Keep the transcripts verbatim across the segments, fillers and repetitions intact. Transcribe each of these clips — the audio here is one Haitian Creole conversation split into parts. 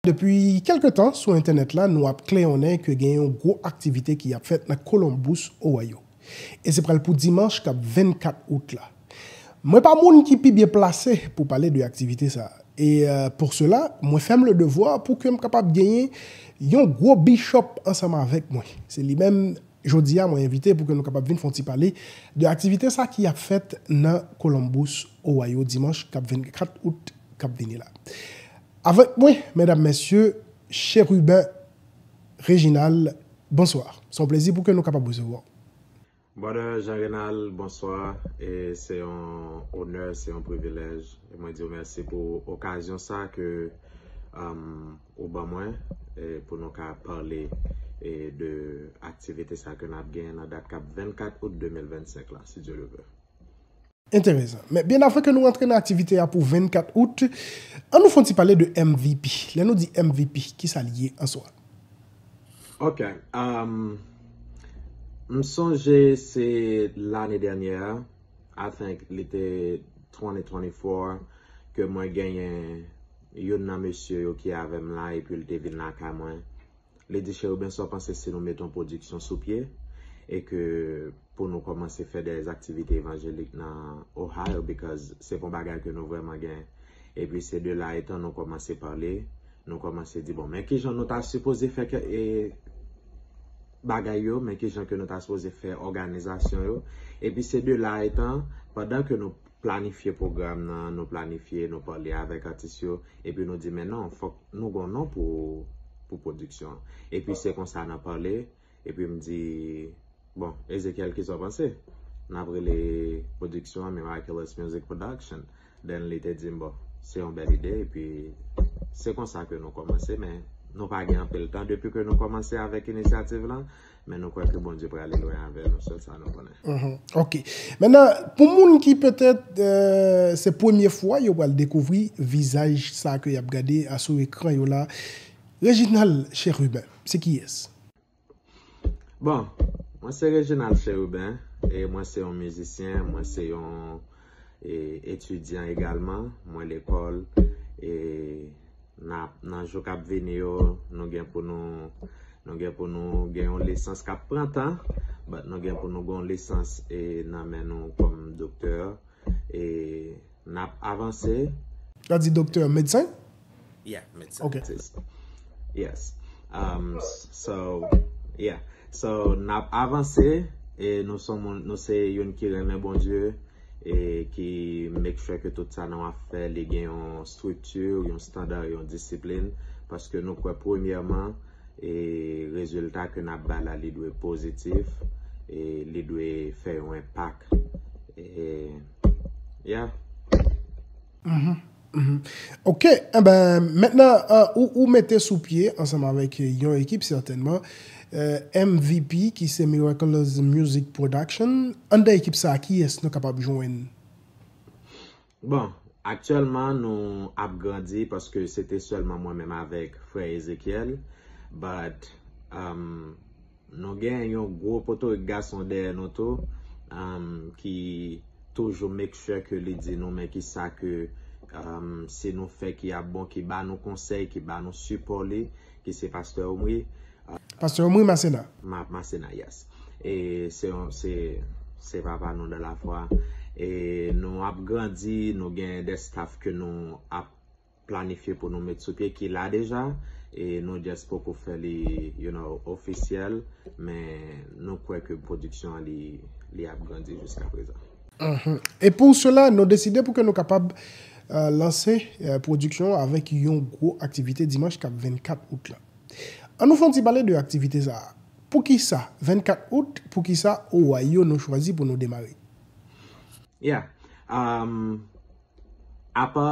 Depi kèlke tan, sou entènèt la, nou ap kleyonnen ke gen yon gwo aktivite ki ap fèt nan Columbus, Ohio. E se pral pou dimanch k ap vennkat out la. Mwen pa moun ki pi byen plase pou pale de aktivite sa a. E, euh, pour cela, mwen fè m le devwa pou ke m kapab genyen yon gwo bishop ansanm avèk mwen. Se li menm, jodi a, mwen envite pou ke nou kapab vin fè yon ti pale de aktivite sa ki ap fèt nan Columbus, Ohio, dimanch k ap vennkat out k ap vini la. Avèk mwen, medam, mesye, Chérubin Reginald, bonswa. Se yon plezi pou ke nou kapab resevwa w. Brother Jean Renald, bonswa. E se yon onè, se yon privilèj. E mwen di w mèsi pou okazyon sa ke um, ou ban mwen e pou nou ka pale e de aktivite sa ke n ap gen nan dat k ap vennkat out de mil vennsenk la, si Dieu le veut. Enteresan. Men byen avan ke nou rantre nan aktivite a pou vennkat out, an nou fè yon ti pale de M V P. Lè nou di M V P, kisa l ye an swa? Ok. Um, m sonje se lane dènyè, I think li te twenty twenty-four, ke mwen genyen youn nan mesye yo ki avè m la, epi l te vin lakay mwen. Li di, Chérubin, sa w panse si nou mete yon pwodiksyon sou pye e ke pou nou kòmanse fè de aktivite evanjelik nan Ohio, because se pa yon bagay ke nou vrèman gen. Epi se de la etan nou kòmanse pale, nou kòmanse di, bon, men kijan nou ta sipoze fè ke e, bagay yo, men kijan ke nou ta sipoze fè òganizasyon yo. Epi se de la etan, pandan ke nou planifye pwogram nan, nou planifye, nou pale avèk atis yo, epi nou di, men non, fòk nou gon non pou, pou pwodiksyon an. Epi se konsa nan pale, epi m di, bon, Ezekiel, kisa w panse? N ap rele pwodiksyon an Miraculous Music Production. Then li te di m, bon, se yon bèl ide, epi se konsa ke nou kòmanse, men nou pa gen anpil tan depi ke nou kòmanse avèk inisyativ lan, men nou kwè ke Bondye prale lwen avè nou, sèl sa nou konnen. Mhm. Ok. Mentnan, pou moun ki petèt euh, se premye fwa yo pral dekouvri vizaj sa ke y ap gade asou ekran yo la, Reginald Chérubin, se kiyès? Bon, mwen se Reginald Chérubin, e mwen se yon mizisyen, mwen se yon e, etidyan egalman, mwen lekòl, e n ap, nan jou k ap vini yo, nou gen pou nou, nou gen pou nou gen yon lisans k ap pran tan, but nou gen pou nou gen yon lisans e, nan men nou kòm doktè, e n ap avanse. L ap di doktè medsen? Yeah, medsen. Ok. Yes. Um, so, yeah. So, n ap avanse e nou se moun, nou se youn ki renmen Bondye e ki make sure ke tout sa nou ap fè li gen yon strikti, yon standard, yon disiplin, paske nou kwè premyèman e rezilta ke n ap bay la li dwe pozitif e li dwe fè yon enpak. E yeah. Mhm, mhm. Ok, enben, mentnan, euh, ou, ou mete sou pye, ansanm avèk yon ekip sètènman, euh, M V P, ki se Miraculous Music Production. Anndan ekip sa a, kiyès nou kapab jwenn? Bon, aktyèlman, nou ap grandi paske se te sèlman mwen menm avèk frè Ezekiel, but, um, nou gen yon gwo potorik gason dèyè nou tou, um, ki toujou make sure ke li di nou men kisa ke um, si nou fè ki ap bon, ki ba nou konsèy, ki ba nou sipò li, ki se pastè Omri. Pastè Omri Masena. Ma, Masena, yes. E se, se, se papa nou dan lafwa. E nou ap grandi, nou gen de staff ke nou ap planifye pou nou met sou pye ki la deja, e nou just poko fè li, you know, ofisyèl, men nou kwè ke pwodiksyon an li, li ap grandi jiska prezan. Mhm. E pou sela, nou deside pou ke nou kapab euh, lanse euh, pwodiksyon avèk yon gwo aktivite dimanch k ap vennkat out la. An nou fè yon ti pale de aktivite sa a. Poukisa vennkat out, poukisa Ohio nou chwazi pou nou demare? Yeah. Um, apa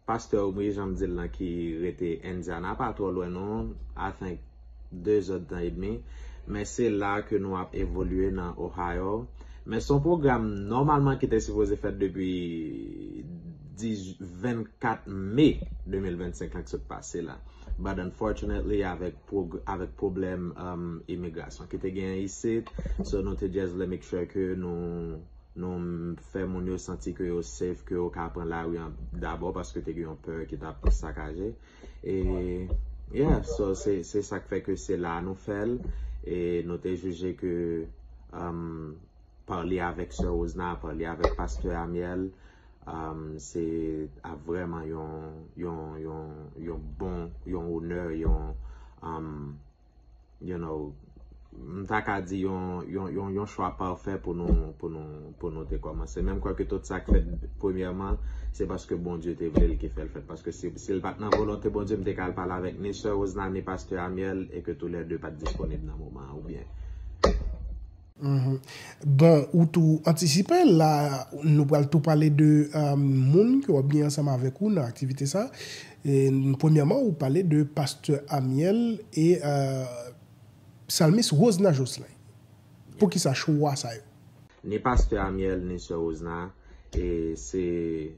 pastè Omri, jan m di l lan, ki rete Indiana, pa twò lwen non, I think de zèdtan edmi. Men se la ke nou ap evolye nan Ohio. Men se yon pwogram nòmalman ki te sipoze fèt depi vennkat me de mil vennsenk lan ki sot pase la. But unfortunately, avèk, avèk pwoblèm um, imigrasyon ki te genyen isit, so nou te just vle make sure ke nou Nou fè moun yo santi ke yo safe, ke yo ka pran lari an dabò, paske te gen yon pè ki t ap sakaje. E, yeah, so se, se sa k fè ke se la nou fè l. E nou te jije ke, um, pale avèk Sè Rosna, pale avèk Pastè Amiel, um, se ap vrèman yon, yon, yon, yon bon, yon onè, yon, um, you know, m ta ka di yon, yon, yon, yon chwa pafè pou nou, pou nou, pou nou te kòmanse. Men m kwè ke tout sa k fèt, premyèman, se paske Bondye te vle l ki fè l fèt. Paske si, si l pa t nan volonte Bondye, m te ka al pale avèk ni Sè Rosna, ni Pastè Amiel, e ke toulède pa t disponib nan moman an, oubyen. Mhm. Bon, ou tou antisipe, la, nou pral tou pale de, euh, moun ke w ap gen ansanm avèk ou nan aktivite sa. E, premyèman, ou pale de Pastè Amiel e, euh, Psalmiste Rosna Jocelyn. Poukisa chwa sa yo? Ni Pastè Amiel, ni Sè Rosna, e se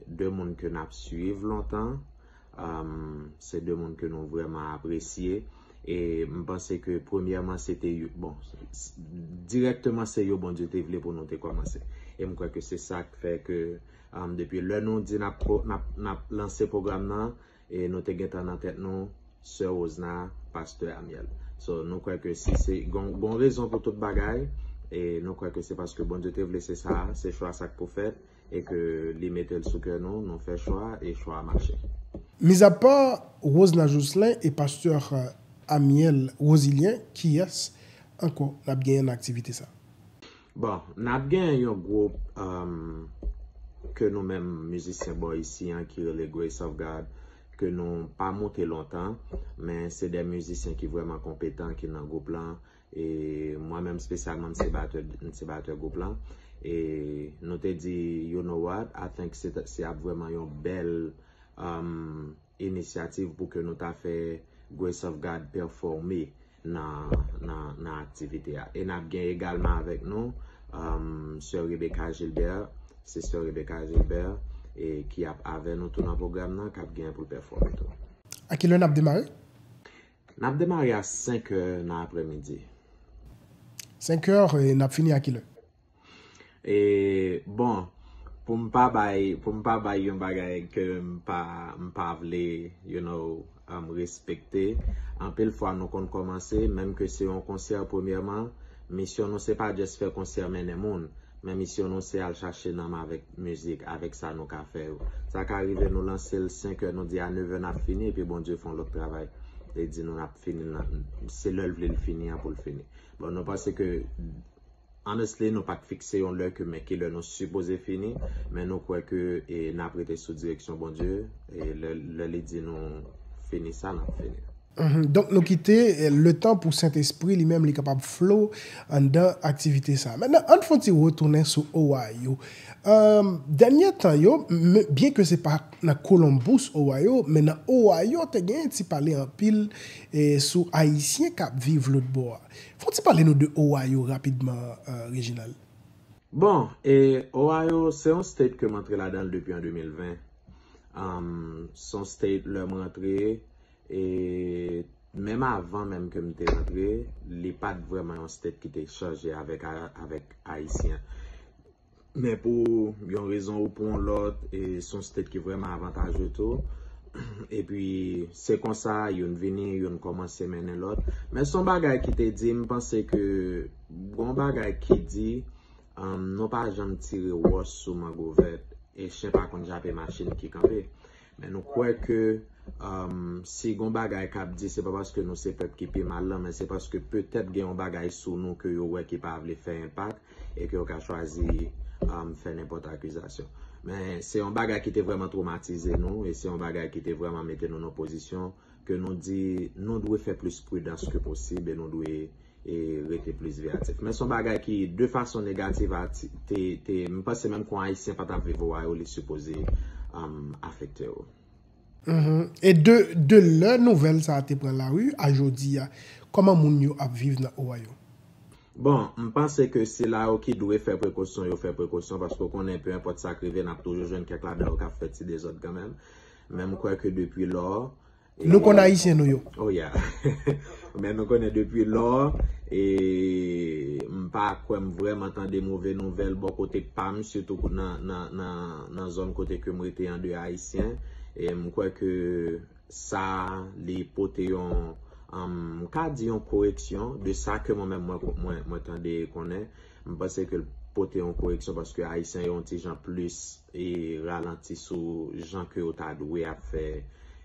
de moun ke n ap swiv lontan. Um, se de moun ke nou vrèman apresye. E m panse ke premyèman se te yo, bon, s- s- dirèkteman se yo Bondye te vle pou nou te kòmanse. E m kwè ke se sa k fè ke, um, depi lè nou di n ap, ko- n ap, n ap lanse pwogram nan, e nou te gentan nan tèt nou Sè Rosna, Pastè Amiel. So, nou kwè ke si se gon, gon rezon pou tout bagay, e nou kwè ke se paske Bondye te vle se sa, se chwa sa k pou fèt, e ke li mete l sou kè nou, nou fè chwa, e chwa a mache. Mizapa Rosna Jocelyn e Pastè, euh, Amiel Rosilien, kiyès ankò n ap genyen nan aktivite sa? Bon, n ap gen yon gwoup, um, ke nou menm mizisyen bò isi an ki rele Grace of God, ke nou pa moute lontan, men se de mizisyen ki vrèman konpetan ki nan gwoup lan. E mwen menm espesyalman, m se batè, m se batè gwoup lan. E nou te di, you know what, I think se, se ap vrèman yon bèl, um, inisyativ pou ke nou ta fè Grace of God pèfòme nan, nan, nan aktivite a. E n ap gen egalman avèk nou, um, Sè Rebecca Gilbert, se Sè Rebecca Gilbert, e ki ap avè nou tou nan pwogram nan, k ap gen pou l pèfòme tou. A kilè n ap demare? N ap demare a senk è nan aprèmidi. Senk è, e n ap fini a kilè? E, bon, pou m pa bay, pou m pa bay yon bagay ke m pa, m pa vle, you know, um, respekte, anpil fwa nou konn kòmanse, menm ke se yon konsè, premyèman, misyon nou se pa just fè konsè mennen moun, men misyon nou se al chache nanm avèk mizik, avèk sa nou ka fè yo. Sa ka rive nou lanse l senk è, nou di a nèv è n ap fini, epi Bondye fè yon lòt travay. Li di nou n ap fini, nan- se lè l vle l fini an pou l fini. Bon, nou panse ke, honestly, nou pa t fikse yon lè ke men ki lè nou sipoze fini, men nou kwè ke, e, n ap rete sou direksyon Bondye, e lè, lè li di nou fini sa, n ap fini. Mhm. Donk, nou kite, eh, letan pou Sentespri li menm li kapab flow anndan aktivite sa. Mentnan, ann fè yon ti retounen sou Ohio. Em, dènye tan yo, m- byen ke se pa nan Columbus, Ohio, men nan Ohio, te gen ti pale anpil, eh, sou Ayisyen k ap viv lòt bò a. Fè yon ti pale nou de Ohio rapidman, eh, Reginald. Bon, e Ohio, se yon state ke m antre ladan l depi an de mil ven. Um, se yon state, lè m rantre, e menm avan menm ke m te rantre, li pa t vrèman yon state ki te chanje avèk, a- avèk Ayisyen. Men pou yon rezon ou pou yon lòt, e se yon state ki vrèman avantaje tou. Epi, se konsa, youn vini, youn kòmanse mennen lòt. Men se yon bagay ki te di, m panse ke, gon bagay ki di, um, nou pa janm tire wòch sou mango vèt, e chen pa konn jape machin ki kanpe. Men nou kwè ke, um, si gon bagay k ap di, se pa paske nou se pèp ki pi mal lan, men se paske petèt gen yon bagay sou nou ke yo wè ki pa vle fè enpak, e ke yo ka chwazi, um, fè nenpòt akizasyon. Men se yon bagay ki te vrèman twomatize nou, e se yon bagay ki te vrèman mete nou nan pozisyon ke nou di nou dwe fè plis pridans ke posib, e nou dwe, e, rete plis veyatif. Men se yon bagay ki, de fason negatif, a ti- te, te, m panse menm ke yon Ayisyen pa t ap viv Ohio, li sipoze, um, afekte yo. Mhm. E de, de lè nouvèl sa a te pran lari a jodi a, kòman moun yo ap viv nan Ohio? Bon, m panse ke sila yo ki dwe fè prekosyon, yo fè prekosyon, paske w konnen, pe enpòt sa k rive, n ap toujou jwenn kèk ladan yo k ap fè ti dezòd kanmenm. Men m kwè ke depi lò, Nou konn Ayisyen nou yo. Oh yeah. Men nou konnen depi lò, e m pa kwè m vrèman tande move nouvèl bò kote pa m, sitou nan, nan, nan, nan zòn kote ke m rete an de Ayisyen. E m kwè ke sa, li pote yon, um, m ka di yon koreksyon de sa ke mwen menm mwen, mwen, mwen tande e konnen. M panse ke l pote yon koreksyon paske Ayisyen yo yon ti jan plis e ralanti sou jan ke yo ta dwe ap fè,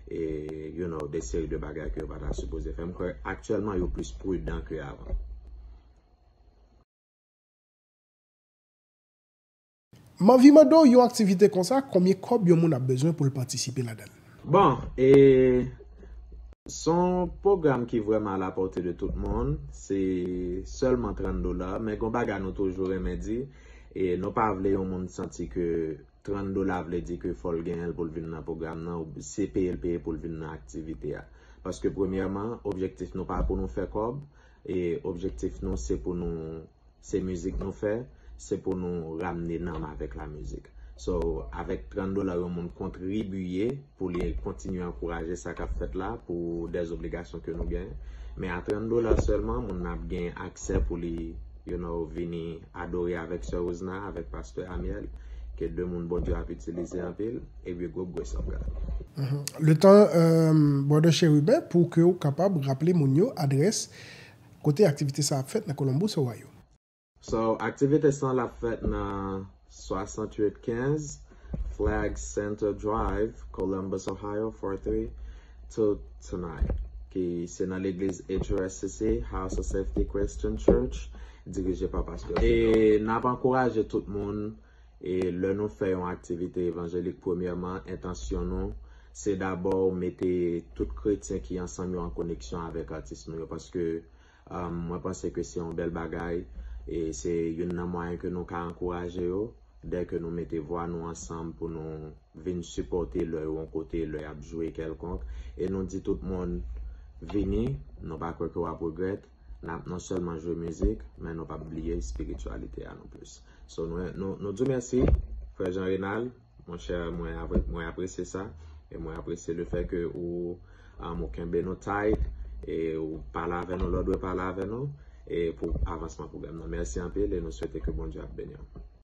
e, you know, de seri de bagay ke yo pa ta sipoze fè. M kwè aktyèlman yo plis pridan ke avan. M anvi mande w yon aktivite konsa, konbyen kòb yon moun ap bezwen pou l patisipe ladan l? Bon, e, se yon pwogram ki vrèman a la pòte de tout moun. Se sèlman trant dola, men gon bagay nou toujou renmen di, e nou pa vle yon moun santi ke trant dola vle di ke fò l genyen l pou l vin nan pwogram nan, ou se peye l peye pou l vin nan aktivite a. Paske premyèman, objektif nou pa pou nou fè kòb, e objektif nou se pou nou, se mizik nou fè, se pou nou ramne nanm avèk la mizik. So, avèk trant dola yon moun kontribiye pou li kontinye ankouraje sa k ap fèt la pou dè zobligasyon ke nou genyen. Men a trant dola sèlman, moun nan ap gen aksè pou li, you know, vini adore avèk sè Rouzna, avèk pastè Amiel, ke de moun Bondye ap itilize anpil, e we go grace of God. Letan, Brother Chérubin, pou ke w kapab raple moun yo adrès kote aktivite sa ap fèt nan Columbus, Ohio. So, aktivite sa l ap fèt nan swasanntuit kenz Flag Center Drive, Columbus, Ohio, four three two two nine, ki se nan legliz H R S C C, House of Safety Christian Church, dirije pa pastè. E n ap ankouraje tout moun, e lè nou fè yon aktivite evanjelik, premyèman, entansyon nou, se dabò mete tout kretyen ki ansanm yo an koneksyon avèk atis nou yo, paske, um, mwen panse ke se yon bèl bagay, e se youn nan mwayen ke nou ka ankouraje yo, dè ke nou mete vwa nou ansanm pou nou vin sipòte lè yo yon kote, lè y ap jwe kèlkonk, e nou di tout moun, vini, nou pa kwè ke w ap regrèt, n ap non sèlman jwe mizik, men nou p ap bliye espirityalite a non plis. So, nou, nou, nou di w mèsi, frè Jean Renald, monchè, mwen, mwen apresye sa, e mwen apresye le fè ke ou, um, ou kenbe nou tight, e ou pale avè nou lè w dwe pale avè nou, e pou avansman pwogram nan. Mèsi anpil, e nou swete ke Bondye ap beni w.